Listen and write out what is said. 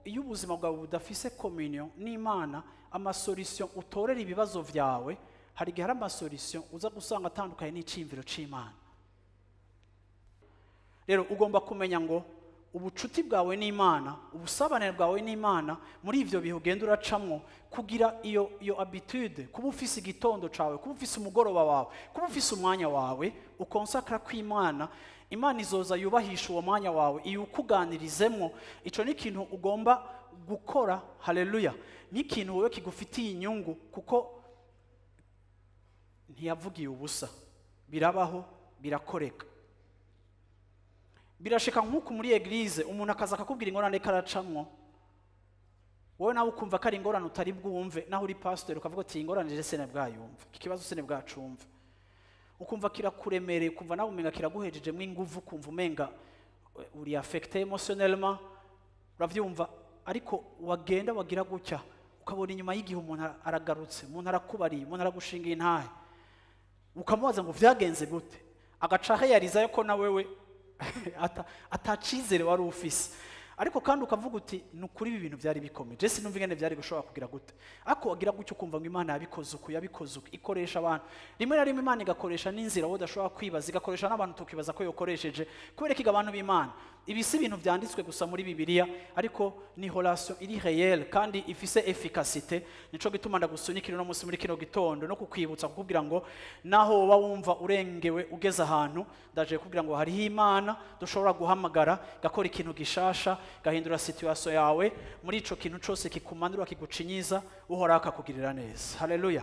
Iyo ubuzima bwawe budafise communion n'Imana, amasolution utorera ibibazo vyawe, hari igihe hari amasolution uza gusanga atandukanye n'iciyumviro c'Imana. Rero ugomba kumenya ngo ubucuti bwawe n'Imana, ubusabane bwawe n'Imana, muri ivyo bihe ugenda uracamwo, kugira iyo habitude, kuba ufise igitondo cawe, kuba ufise umugoroba wawe, kuba ufise umwanya wawe ukonsakra kw'Imana, Imana izoza yubahisha uwo mwanya wawe, iwukuganirizemwo. Ico ni ikintu ugomba gukora, haleluya, nk'ikintu wewe kigufitiye inyungu, kuko ntiyavugiye ubusa, birabaho, birakoreka. Birashika nk'uku muri eglise umuntu akaza akakubwira ingorane karacamwo, wowe nawe ukumva ko ari ingorane utari bwumve, naho uri pastor ukavuga uti ingorane je sene bwayumve, iki kibazo sene bwacumve, ukumva kirakuremereye, ukumva nawe umenga kiraguhejejemwo inguvu, ukumva umenga uri affecté émotionnellement, uravyumva. Ariko wagenda wagira gutya ukabona inyuma y'igihe umuntu aragarutse, umuntu arakubariye, umuntu aragushinga intahe, ukamubaza ngo vyagenze gute, agaca yariza ko na wewe atacizere wari ufise. Ariko kandi ukavuga uti nukuri ibi bintu byari bikomeye, je sinumva ingene byari gushobora kugira gute. Ariko wagira gutyo ukumva ngo Imana yabikoze uku, yabikoze uku, ikoresha abantu. Rimwe na rimwe Imana igakoresha n'inzira wowe udashobora kwibaza, igakoresha n'abantu tukibaza ko yokoresheje. Kubera ko abantu b'Imana, ibi si ibintu byanditswe gusa muri Bibiliya, ariko ni relation iri réelle kandi ifise efficacité. Nico gituma ndagusunikira uno munsi muri kino gitondo no kukwibutsa, kukubwira ngo naho woba wumva urengewe ugeze ahantu, ndaje kukubwira ngo hariho Imana dushobora guhamagara gakora ikintu gishasha, gahindura situation yawe muri ico kintu cose kikumanura kigucinyiza, Uhoraho akakugirira neza. Haleluya.